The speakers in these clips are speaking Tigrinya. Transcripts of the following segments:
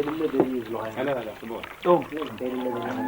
ከይድለ ደልዩ ዝለኻ። ኣላ፣ ኣላ፣ ጽቡቕ። ኦም። ከይድለ ደልዩ።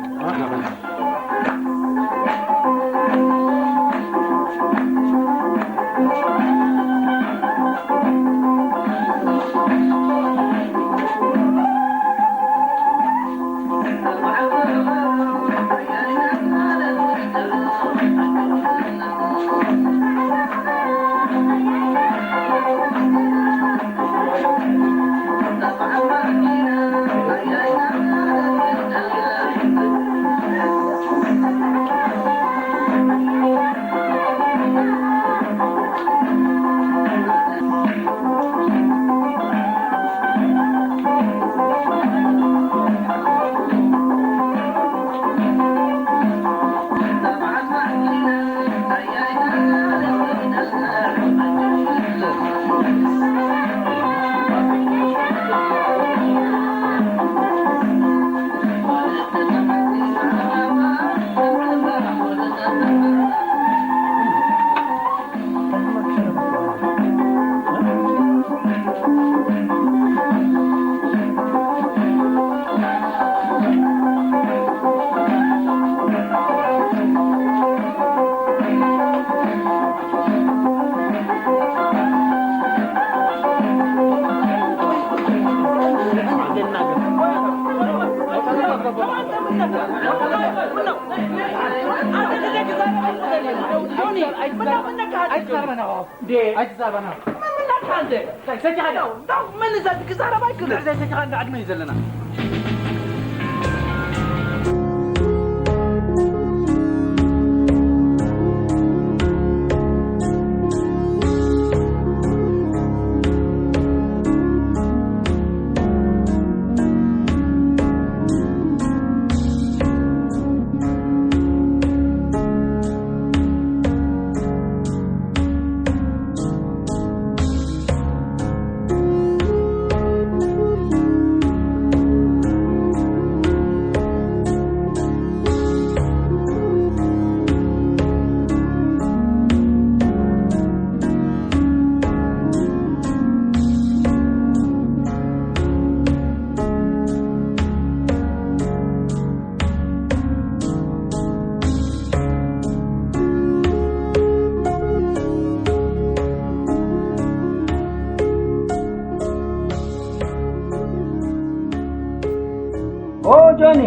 ኦ ጆኒ፣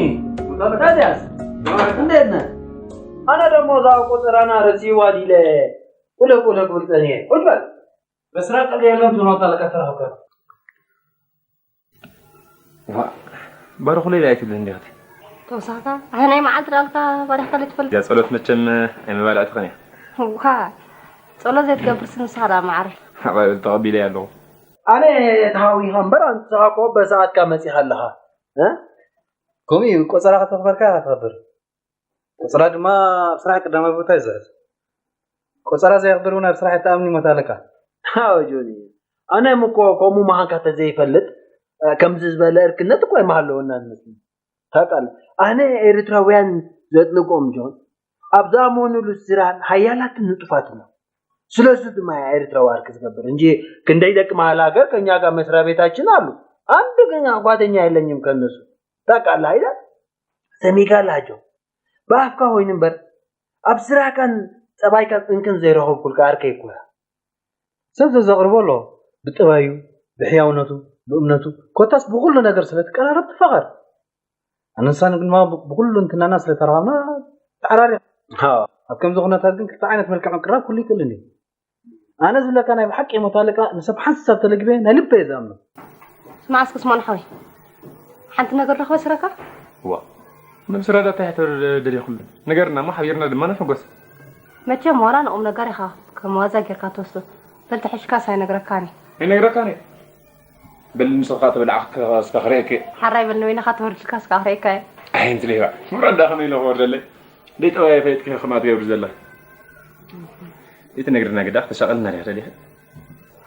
ታዲያስ እንዴት ነህ? ኣነ ደሞ እዛ ቁፅራና ረሲዋ ዲለ ቁለ ቁለ ክብል ጸኒሐ። ቁጭ በል። በስራ ቀልድ የለን ትብሎ ኣለካ ተራኸብካ። ዋ፣ ባርኹለይ ዳኣ ኣይትብልን ዲኻ? ተወሳኽካ? ኣይ፣ ናይ መዓልቲ ዳልካ ባሪኽካ ለትፈልጥ? እዛ ጸሎት መቸም ኣይመባልዕትኽን እያ። ዋ፣ ጸሎት ዘይትገብር ስንሳ ዳ መዓረይ። ኣባይ ተቐቢለ እያ ኣለኹ። ኣነ ተሃዊኻ እምበር፣ ኣንተ እኮ በሰዓትካ መጺኻ ኣለኻ። እ? ከምኡ እዩ፣ ቆጸራ ከተኽበርካ ኢኻ ትኸብር። ቆጸራ ድማ ኣብ ስራሕ ቀዳማይ ቦታ እዩ ዝሕዝ። ቆጸራ ዘየኽብር እውን ኣብ ስራሕ የተኣምን ይሞት ኣለካ። ኣዎ ጆኒ፣ ኣነ እኮ ከምኡ ምዃንካ ተዘይፈልጥ፣ እ፣ ከምዚ ዝበለ እርክነት እኮ ኣይምሃለወና ዝመስለኒ። ታውቃለህ፣ ኣነ ኤርትራውያን ዘጥልቆም ጆን፣ ኣብ ዝኣመኑሉ ስራን ሓያላትን ንጡፋትን እዮም። ስለዚ ድማ እያ ኤርትራዊ ዓርኪ ዝገብር እንጂ ክንደይ ደቂ መሃል ሃገር ከኛ ጋር መስሪያ ቤታችን አሉ። አንድ ግን ጓደኛ የለኝም ከነሱ። ታውቃለህ አይደል? ሰሚጋ ላጆ፣ ብኣፍካ ኮይኑ እምበር ኣብ ስራሕካን ጸባይካን እንክን ዘይረኸብኩልካ ዓርከይ እኮ እያ። ሰብ ዘዘቕርቦ ኣሎ፣ ብጠባዩ፣ ብሕያውነቱ፣ ብእምነቱ፣ ኮታስ ብኹሉ ነገር ስለ ትቀራረብ ትፋቐር። ኣነ ንሳን ድማ ብ-፣ ብኹሉ እንትናና ስለ ተራኸብና ተዓራሪቕና። ሃ። ኣብ ከምዚ ኩነታት ግን ክልተ ዓይነት መልክዕ ምቅራብ ኩሉ ይክእልን እዩ። ኣነ ዝብለካ ናይ ብሓቂ የሞት ኣለቃ ንሰብ ሓንሳብ ተለግበ ናይ ልበ እየ ዝኣምኖ። ስማዕ እስኪ ስሞን ሓወይ፣ ሓንቲ ነገር ዶ ክበስረካ? ዋ፣ ነብሲ ረዳእታ እያ ተደልያ ኩሉ። ነገርና እሞ ሓቢርና ድማ ንሕጎስ። መቸም ዋላ ንቁም ነገር ኢኻ ከም ዋዛ ጌርካ ትወስዶ። በል ተሐሽካስ ኣይነግረካን እየ። ኣይነግረካን እየ። በል ንስኻ ተበላዕካ እስካ ክርእየኪ። ሓራይ በል ንበይንኻ ተወርድካ እስካ ክርእየካ እየ። ኣይ፣ እንቲ ሌባ። ረዳ ከመይ ኢለ ክወርደለይ? ደይ ጠባይ ፈይጥኪ ከማት ገብር ዘላ። እቲ ነግርና ግዳ ክተሻቐልና ዲኻ ደሊኻ?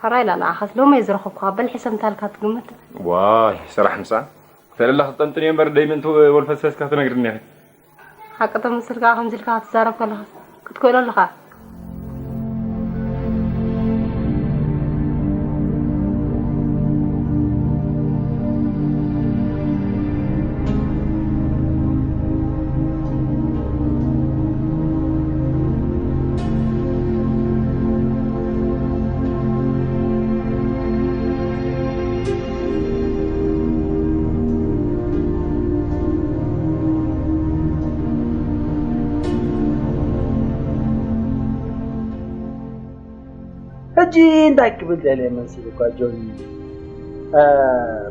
ሓራይ ኢላ ንዓኻስ ሎሚ እየ ዝረኸብኩኻ። በል ሕሰብ እንታልካ ትግምት? ዋይ፣ ስራሕ ምሳ። ተለላ ክጠንጥን እየ እምበር ደይ ምእንቲ ወልፈሰስካ ትነግርኒ ኢኺ። ሓቂ ተመስልካ ከምዚ ኢልካ ክትዛረብ ከለኻ ክትክእሎ ኣለኻ። ሕጂ እንታይ ክብል ደልየ መሲልኳ ጆኒ?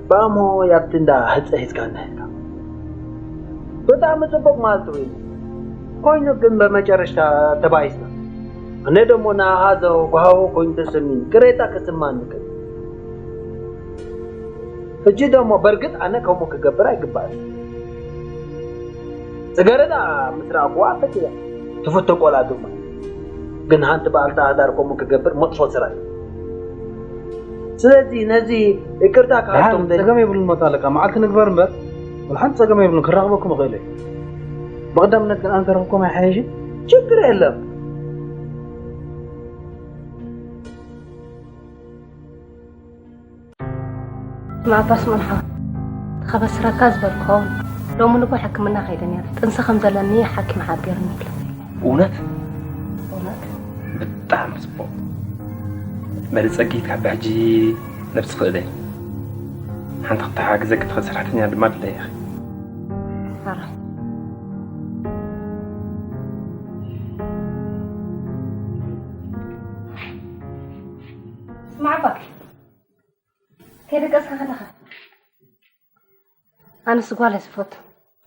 ባሞ ያብቲ እንዳ ህፀ ሒዝካ እንዳ ሄድካ ብጣዕሚ ፅቡቅ ማለት እዩ። ኮይኑ ግን በመጨረሽታ ተባኢስና። እነ ደሞ ንኣኻ ዘጓሃዎ ኮይኑ ተሰሚኒ ቅሬታ ክስማኒ ግን ሕጂ ደሞ በርግጥ ኣነ ከምኡ ክገብር ኣይግባእን። ፅገረዳ ምስ ረኣኽዋ ፈትያ ትፍቶ ቆልዓ ድማ ግን ሓንቲ በዓልቲ ኣዳር ከምኡ ክገብር መጥፎ ስራሕ እዩ። ስለዚ ነዚ ይቅርታ ክሓቶም ደሊ። ጸገም የብሉን ሞት ኣለቃ፣ መዓልቲ ንግበር እምበር፣ ወላ ሓንቲ ጸገም የብሉን፣ ክራኽበኩም እኽእል እየ። ብቐዳምነት ግን ኣነ ተረኽብኩም ኣይሓይሽን? ችግር የለም። ንኣባስ መርሓ ከበስረካ ዝበልኮ ሎሚ ንጎ ሕክምና ከይደ ነይረ። ጥንሲ ከም ዘለኒ ሓኪም ሓቢርኒ። እውነት እውነት ብጣዕሚ ጽቡቕ። በሊ ጸጊት ካብ ሕጂ ነብሲ ክእለ ሓንቲ ክተሓግዘኪ ትኽእል ሰራሕተኛ ድማ ኣለይ ኢኺ። ሓራይ ስማዕ እባ ከይደቀስካ ከለኻ ኣነስ ጓል እየ ዝፈቱ።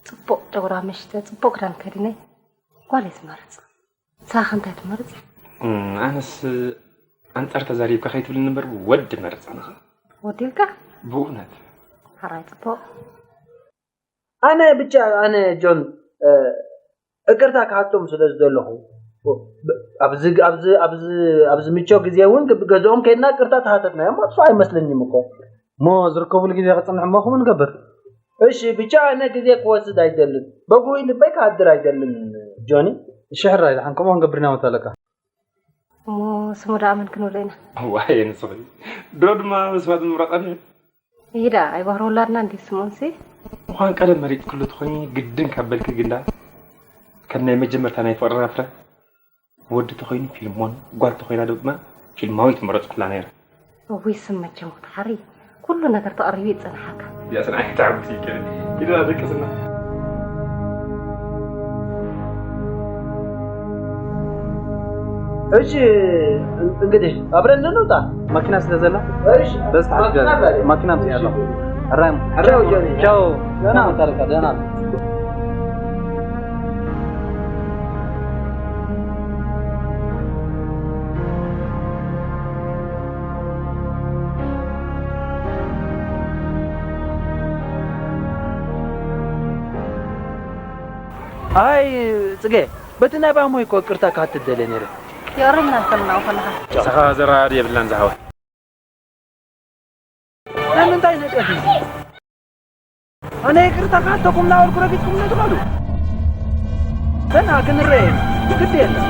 ፅቡቕ ጨጉራ መሽተ ፅቡቕ ክዳን ከዲነ ጓል እየ ዝመርፅ። ንስኻ እንታይ ትመርፅ? ኣነስ ኣንፃር ተዛሪብካ ከይትብልኒ እምበር ወዲ መርፅ ኣነኻ። ወዲ ኢልካ? ብእውነት። ሓራይ ፅቡቕ። ኣነ ብቻ ኣነ ጆን እቅርታ ክሓቶም ስለ ዝደለኹ ኣብዚ ኣብዚ ኣብዚ ኣብዚ ምቸው ግዜ እውን ገዝኦም ከይድና ቅርታ ተሓተትና እዮም መጥፎ ኣይመስለኝም እኮ እሞ ዝርከቡሉ ግዜ ክፅንሕ እሞ ከምኡ ንገብር እሺ ብቻ ኣነ ግዜ ክወስድ ኣይደልን በጉሁይ ልበይ ክሃድር ኣይደልን ጆኒ እሺ ሕራይ ደሓን ከምኡ ክንገብር ኢና መታለካ እሞ ስሙ ደኣ መን ክንብሎ ኢና ዋየ ንስኺ ድሮ ድማ መስማት ምምራፅ ኣድልዩ እዩ ደኣ ኣይባህሪ ውላድና እንዲ ስምኦንሲ ምዃን ቀደም መሪፅክሉ ተኾይኒ ግድን ካብ በልኪ ግንዳ ከም ናይ መጀመርታ ናይ ፍቕርና ፍረ ወዲ ተኾይኑ ፊልሞን ጓል ተኾይና ድማ ፊልማዊት ምረፅኩላ ነይረ እውይ ስም መቸም ክትሓሪ ኩሉ ነገር ተቐሪቡ ይጸንሓካ እዚኣ ስንዓይ ክትዓርጉ ይከል ኢሉ ደቅስና እሺ እንግዲህ አብረን እንውጣ። መኪና ስለዘላ እሺ በስ ተሓግዘ ማኪና ምፅእ ኣለኹ። ሕራይ ሕራይ ጆኒ። ቻው። ደህና መታለካ ደህና ኣይ ፅጌ በቲ ናይ ባሞይ እኮ ቅርታ ክሓትት ደልየ ነይረ። ይቕረ ኢልና እንከለና ከለኻ። ንስኻ ዘረባ የብልናን ዝሓወይ። ንምንታይ ነቀፊ? ኣነ ይቅርታ ክሓተኩም እናበልኩ ረጊፅኩም ነትኸዱ ገና ክንረአ ኢና ግዲ የለን።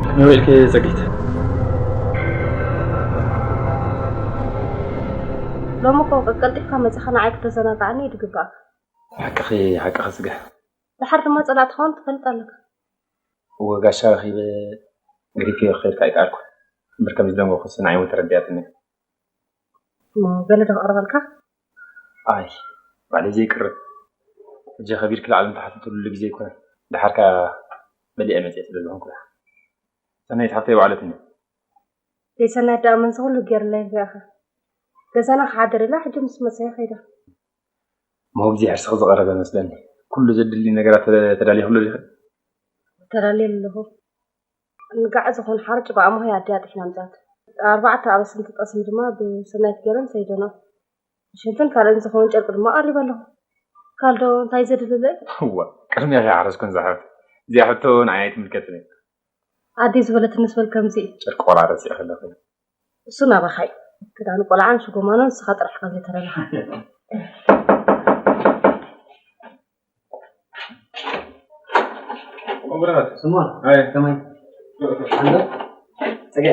ከመይ ውዒልኪ ጸጊት? ሎሚ እኮ ቀልጢፍካ መጺኻ ንዓይ ክተዘናግዓኒ እዩ ዝግባኣካ። ሓቅኺ ሓቅኺ ጽገ። ደሓር ድማ ጸላእ ትኸውን ትፈልጥ ኣለካ። እወ ጋሻ ረኺበ ገዲፈዮ ክኸይድ ከኣ ኣይከኣልኩን። እምበር ከምዚ ደንጎኹስ ንዓይ እውን ተረዲኣትኒ እያ። እሞ ገለ ዶ ከቕርበልካ? ኣይ ባዕለይ ዘይቅርብ። ሕጂ ከቢድኪ ላዕልን ታሕትን ትብልሉ ግዜ ኣይኮነን። ደሓር ከኣ መሊአ መጺአ ስለ ዝኾንኩ ደኣ። ሰናይት ሓፍተይ ወዓለትኒ። ዘይሰናይት ደኣ መንዚ ኩሉ ገይርለይ እዚኣኸ። ገዛና ክሓድር ኢላ ሕጂ ምስ መጸ እየ ከይደ። እሞ እግዚኣብሔር ስቕ ዝቐረበ መስለኒ። ኩሉ ዘድሊ ነገራት ተዳሊኽሉ ዲኺ? ተዳልየ ኣለኹ። ንጋዕ ዝኾን ሓርጭ ብኣምሆይ ኣዲኣ ጥሒና ኣምጻት። ኣርባዕተ ኣበስንቲ ጠስሚ ድማ ብሰናይት ገይረን ሰይደንኦ። ሽንትን ካልእን ዝኸውን ጨርቂ ድማ ኣቕሪበ ኣለኹ። ካልዶ እንታይ ዘድልለ? እዋ ቅድሚያኺ ሓረስኩን ዝሓፍት። እዚኣ ሕቶ ንዓይ ኣይትምልከትን እያ። ኣደይ ዝበለትንስ በል ከምዚ። ጨርቂ ቆልዓ ረሲዕኺ ኣለኺ። እሱ ናባኻ እዩ። ክዳን ቆልዓን ሽጎማኖን ንስኻ ጥራሕ ኢኻ ዘይተረለኻ። ስሞን፣ ኣይ። ከመይ? ኣንዶ? ጽገ?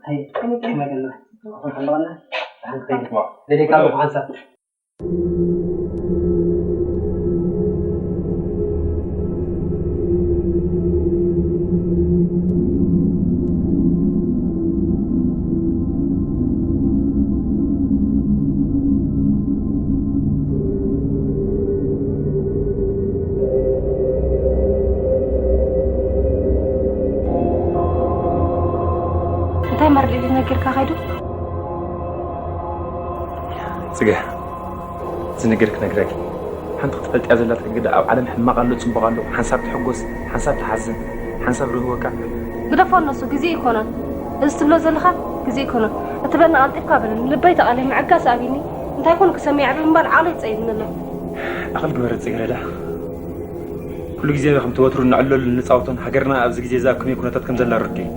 ኣይ፣ ከመይ ገለ? ኣኹም ሓለዋና? ደሓን ትኸይድ? ዋ። ደሊካ ኣለኹ ሓንሳብ። እንታይ መርድእ ነጊርካ ከይዱ? ጽገ፣ እዚ ነገር ክነግረኪ። ሓንቲ ክትፈልጥያ ዘላትኪ ግዳ ኣብ ዓለም ሕማቕ ኣሎ፣ ጽቡቕ ኣሎ፣ ሓንሳብ ትሕጎስ፣ ሓንሳብ ትሓዝን፣ ሓንሳብ ርህወካ። ግደፎ እነሱ፣ ግዜ ኣይኮነን። እዚ ትብሎ ዘለኻ ግዜ ኣይኮነን። እቲ በና ቀልጢፍካ በለኒ፣ ልበይ ተቓልየ ምዕጋስ ኣቢኒ። እንታይ ኮን ክሰምዕ ዕብር እምበር ዓቕለይ ጸይብኒ ኣሎ። ኣኽል ግበሪ ጽጌረዳ። ኩሉ ግዜ ከምቲ ወትሩ እንዕለሉ እንጻወቶን ሃገርና ኣብዚ ግዜ እዚ ኣብ ከመይ ኩነታት ከም ዘላ ርዱእ እዩ።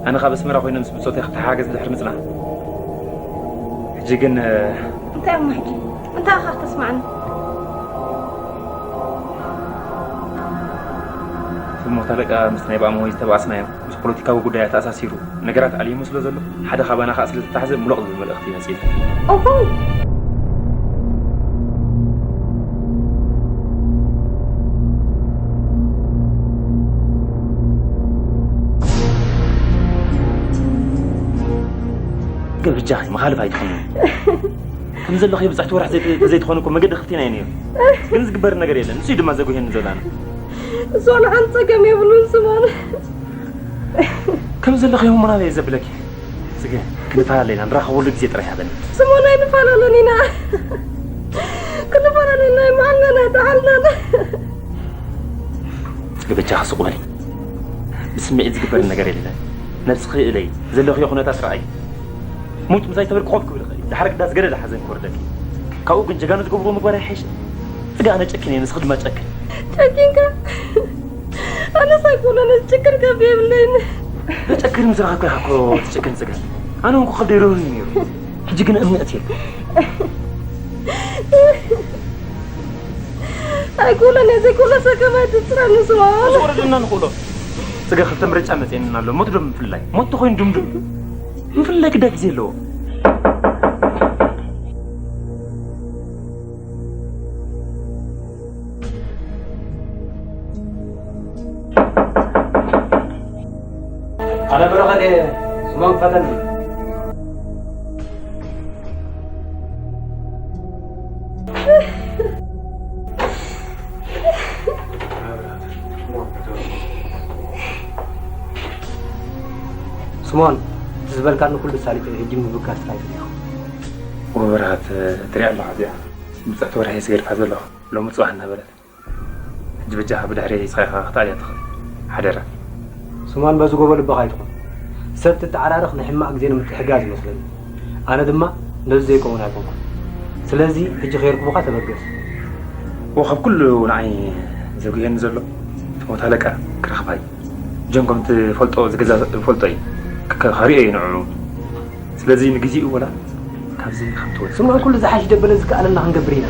ኣነ ካብ ኣስመራ ኮይነ ምስ ብጾተይ ክተሓጋገዝ ድሕሪ ምጽናሕ። ሕጂ ግን፣ እ፣ እንታይ እሞ ሕጂ? እንታይ ኢኻ ክተስምዓኒ? እቲ ሞት ኣለቃ ምስ ናይ ብኣማሆይ ዝተባኣስናዮ ምስ ፖለቲካዊ ጉዳያት ተኣሳሲሩ ነገራት ኣልይሙ ስለ ዘሎ፣ ሓደ ካባና ከኣ ስለ ዝተታሕዘ ሙሉቕ ዝብል መልእኽቲ እዩ መጺኡኒ። እዋይ! ግን ብጃኺ መኻልፍ ኣይትኾኒ። ከም ዘለኺ ብጻሕቲ ወራሕ ዘይተ-፣ ተዘይትኾኒ እኮ መገዲ ክፍቲና እዩ ነይሩ። ግን ዝግበር ነገር የለን። ንሱ እዩ ድማ ዘጉህየኒ ዘላና። እሱ ንሓንቲ ጸገም የብሉን ስሞን። ከም ዘለኺ እሞ ናበይ እየ ዘብለኪ? ጽገ፣ ክንፈላለ ኢና፣ ንራኸበሉ ግዜ ጥራይ ሃበኒ። ስሞን ኣይንፈላለን ኢና። ክንፈላለ ኢና፣ ይመዓልናን ኣይጠዓልናን። ጽገ፣ በጃኺ ስቕ በሊ። ብስምዒት ዝግበር ነገር የለን። ነብስኺ እለይ፣ ዘለኽዮ ኩነታት ረኣይ። ሙት ምሳይ ተበልኪ ኮፍ ክብል ይኽእል እዩ። ድሓር ግዳ ዝገደደ ሓዘን ክወርደኪ። ካብኡ ግን ጀጋኑ ዝገብርዎ ምግባር ኣይሓይሽን? ጽገ፣ ኣነ ጨኪነ እየ፣ ንስኺ ድማ ጨክኒ። ጨኪንካ? ኣነስ ኣይኮነን፣ ጭክን ከብዲ የብለይን። ጨክን ምስ ረኸብኩ ኢኻ እኮ ትጭክን ጽገ። ኣነ እውን እኮ ከብደይ ርህሩህ እዩ ነይሩ። ሕጂ ግን እምኒ ኣትየሉ። ኣይኮነን፣ እዚ ኩሉ ሰከም ኣይትጽረኒ ስማ። እዚ ወረድና ንኽእሎ። ጽገ፣ ክልተ ምርጫ መጽኤና ኣሎ። ሞት ዶ ምፍልላይ? ሞት ተኾይኑ ድምድም። ምፍልላይ ግዳ ግዜ ኣለዎ። ኣነ በረኸት እየ፣ ስሞን ክፈተኒ። ስሞን፣ እቲ ዝበልካኒ ኩሉ ሳሊጠ፣ ሕጂ ምብጋስ ጥራይ ፈቲኹ። ወበረኸት፣ ትሪኣ ኣለኻ እዚኣ። ብጽሕቲ ወርሒ ስገድፋ ዘለኹ፣ ሎሚ ጽባሕ እናበለት። ሕጂ በጃኻ ብድሕሪ ስኻ ኢኻ ክትኣልያ ትኽእል። ሓደራ። ስሞን፣ በዚ ጎቦ ልብኻ ኣይትኹን። ሰብ ትተዓራርኽ ንሕማቕ ግዜ ንምትሕጋዝ ይመስለኒ። ኣነ ድማ ነዚ ዘይከውን ኣይኮንኩን። ስለዚ ሕጂ ከየርክቡኻ ተበገስ። እዎ፣ ካብ ኩሉ ንዓይ ዘጉህየኒ ዘሎ እቲ ሞት ኣለቃ ክረኽባ እዩ። ጆን ከም ትፈልጦ ዝገዛ ዝፈልጦ እዩ። ከ-፣ ከሪኦ እዩ ንዕኡ። ስለዚ ንግዜኡ ወላ ካብዚ ከም ትወጽእ። ስምዖን፣ ኩሉ ዝሓሽ ደበለ ዝከኣለና ክንገብር ኢና።